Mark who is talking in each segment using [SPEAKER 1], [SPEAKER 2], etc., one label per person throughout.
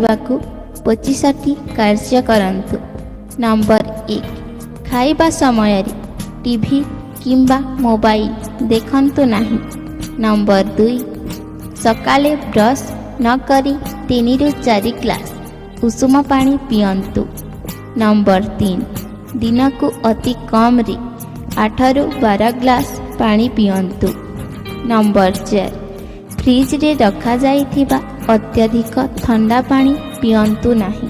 [SPEAKER 1] ରହିବାକୁ 25ଟି କାର୍ଯ୍ୟ କରନ୍ତୁ। ନମ୍ବର 1, ଖାଇବା ସମୟରେ ଟିଭି କିମ୍ବା ମୋବାଇଲ ଦେଖନ୍ତୁ ନାହିଁ। ନମ୍ବର 2, ସକାଳେ ବ୍ରଶ ନ କରି 3ରୁ 4 ଗ୍ଲାସ୍ ଉଷୁମ ପାଣି ପିଅନ୍ତୁ। ନମ୍ବର 3, ଦିନକୁ ଅତି କମ୍ରେ 8ରୁ 12 ଗ୍ଲାସ୍ ପାଣି ପିଅନ୍ତୁ। ନମ୍ବର 4, ଫ୍ରିଜରେ ରଖାଯାଇଥିବା ଅତ୍ୟଧିକ ଥଣ୍ଡା ପାଣି ପିଅନ୍ତୁ ନାହିଁ।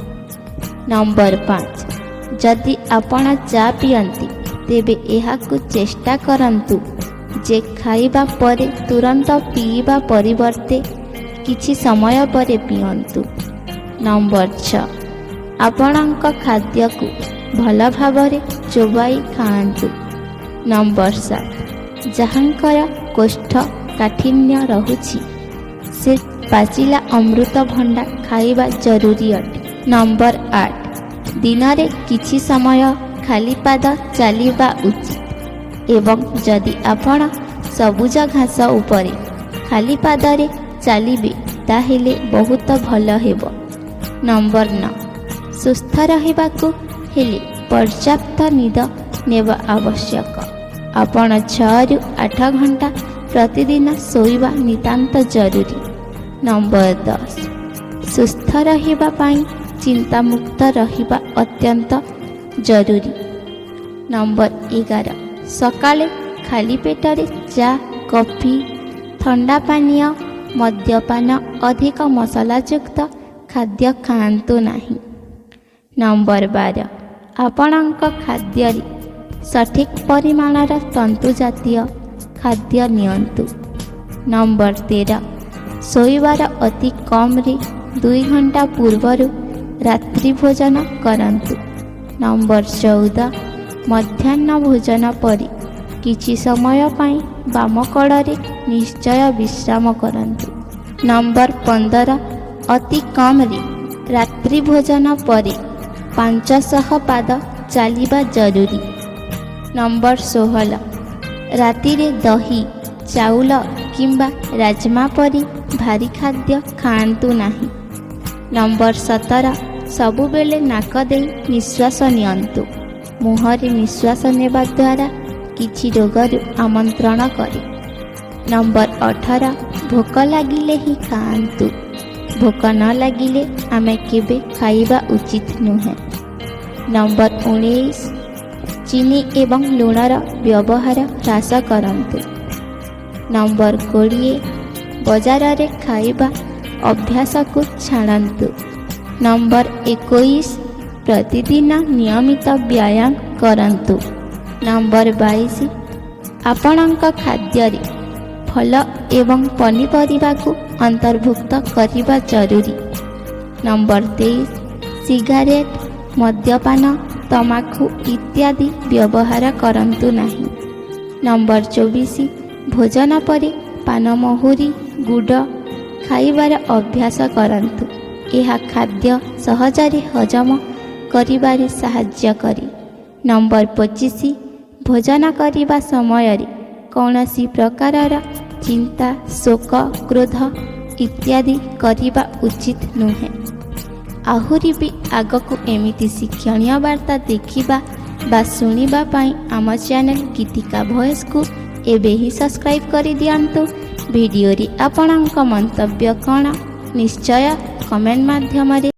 [SPEAKER 1] ନମ୍ବର 5, ଯଦି ଆପଣ ଚା ପିଅନ୍ତି, ତେବେ ଏହାକୁ ଚେଷ୍ଟା କରନ୍ତୁ ଯେ ଖାଇବା ପରେ ତୁରନ୍ତ ପିଇବା ପରିବର୍ତ୍ତେ କିଛି ସମୟ ପରେ ପିଅନ୍ତୁ। ନମ୍ବର 6, ଆପଣଙ୍କ ଖାଦ୍ୟକୁ ଭଲ ଭାବରେ ଚୋବାଇ ଖାଆନ୍ତୁ। ନମ୍ବର 7, ଯାହାଙ୍କର କୋଷ୍ଠକାଠିନ୍ୟ ରହୁଛି, ସେ ପାଚିଲା ଅମୃତଭଣ୍ଡା ଖାଇବା ଜରୁରୀ ଅଟେ। ନମ୍ବର 8, ଦିନରେ କିଛି ସମୟ ଖାଲି ପାଦ ଚାଲିବା ଉଚିତ ଏବଂ ଯଦି ଆପଣ ସବୁଜ ଘାସ ଉପରେ ଖାଲି ପାଦରେ ଚାଲିବେ, ତାହେଲେ ବହୁତ ଭଲ ହେବ। ନମ୍ବର 9, ସୁସ୍ଥ ରହିବାକୁ ହେଲେ ପର୍ଯ୍ୟାପ୍ତ ନିଦ ନେବା ଆବଶ୍ୟକ। ଆପଣ 6ରୁ 8 ଘଣ୍ଟା ପ୍ରତିଦିନ ଶୋଇବା ନିତାନ୍ତ ଜରୁରୀ। ନମ୍ବର 10, ସୁସ୍ଥ ରହିବା ପାଇଁ ଚିନ୍ତାମୁକ୍ତ ରହିବା ଅତ୍ୟନ୍ତ ଜରୁରୀ। ନମ୍ବର 11, ସକାଳେ ଖାଲି ପେଟରେ ଚା, କଫି, ଥଣ୍ଡା ପାନୀୟ, ମଦ୍ୟପାନ, ଅଧିକ ମସଲାଯୁକ୍ତ ଖାଦ୍ୟ ଖାଆନ୍ତୁ ନାହିଁ। ନମ୍ବର 12, ଆପଣଙ୍କ ଖାଦ୍ୟରେ ସଠିକ୍ ପରିମାଣର ତନ୍ତୁ ଜାତୀୟ ଖାଦ୍ୟ ନିଅନ୍ତୁ। ନମ୍ବର 13, ଶୋଇବାର ଅତି କମ୍ରେ 2 ଘଣ୍ଟା ପୂର୍ବରୁ ରାତ୍ରି ଭୋଜନ କରନ୍ତୁ। ନମ୍ବର 14, ମଧ୍ୟାହ୍ନ ଭୋଜନ ପରେ କିଛି ସମୟ ପାଇଁ ବାମ କଡ଼ରେ ନିଶ୍ଚୟ ବିଶ୍ରାମ କରନ୍ତୁ। ନମ୍ବର 15, ଅତି କମ୍ରେ ରାତ୍ରି ଭୋଜନ ପରେ 500 ପାଦ ଚାଲିବା ଜରୁରୀ। ନମ୍ବର 16, ରାତିରେ ଦହି, ଚାଉଳ କିମ୍ବା ରାଜମା ପରି ଭାରୀ ଖାଦ୍ୟ ଖାଆନ୍ତୁ ନାହିଁ। ନମ୍ବର 17, ସବୁବେଳେ ନାକ ଦେଇ ନିଶ୍ୱାସ ନିଅନ୍ତୁ। ମୁହଁରେ ନିଶ୍ୱାସ ନେବା ଦ୍ୱାରା କିଛି ରୋଗରୁ ଆମନ୍ତ୍ରଣ କରେ। ନମ୍ବର 18, ଭୋକ ଲାଗିଲେ ହିଁ ଖାଆନ୍ତୁ। ଭୋକ ନ ଲାଗିଲେ ଆମେ କେବେ ଖାଇବା ଉଚିତ ନୁହେଁ। ନମ୍ବର 19, ଚିନି ଏବଂ ଲୁଣର ବ୍ୟବହାର ହ୍ରାସ କରନ୍ତୁ। ନମ୍ବର 20, ବଜାରରେ ଖାଇବା ଅଭ୍ୟାସକୁ ଛାଡ଼ନ୍ତୁ। ନମ୍ବର 21, ପ୍ରତିଦିନ ନିୟମିତ ବ୍ୟାୟାମ କରନ୍ତୁ। ନମ୍ବର 22, ଆପଣଙ୍କ ଖାଦ୍ୟରେ ଫଳ ଏବଂ ପନିପରିବାକୁ ଅନ୍ତର୍ଭୁକ୍ତ କରିବା ଜରୁରୀ। ନମ୍ବର 23, ସିଗାରେଟ୍, ମଦ୍ୟପାନ, ତମାଖୁ ଇତ୍ୟାଦି ବ୍ୟବହାର କରନ୍ତୁ ନାହିଁ। ନମ୍ବର 24, ଭୋଜନ ପରେ ପାନମହୁରି, ଗୁଡ଼ ଖାଇବାର ଅଭ୍ୟାସ କରନ୍ତୁ। ଏହା ଖାଦ୍ୟ ସହଜରେ ହଜମ କରିବାରେ ସାହାଯ୍ୟ କରେ। ନମ୍ବର 25, ଭୋଜନ କରିବା ସମୟରେ କୌଣସି ପ୍ରକାରର ଚିନ୍ତା, ଶୋକ, କ୍ରୋଧ ଇତ୍ୟାଦି କରିବା ଉଚିତ ନୁହେଁ। ଆହୁରି ବି ଆଗକୁ ଏମିତି ଶିକ୍ଷଣୀୟ ବାର୍ତ୍ତା ଦେଖିବା ବା ଶୁଣିବା ପାଇଁ ଆମ ଚ୍ୟାନେଲ ଗୀତିକା ଭଏସ୍କୁ ଏବେ ହିଁ ସବସ୍କ୍ରାଇବ୍ କରିଦିଅନ୍ତୁ। ଭିଡ଼ିଓରେ ଆପଣଙ୍କ ମନ୍ତବ୍ୟ କ'ଣ, ନିଶ୍ଚୟ କମେଣ୍ଟ ମାଧ୍ୟମରେ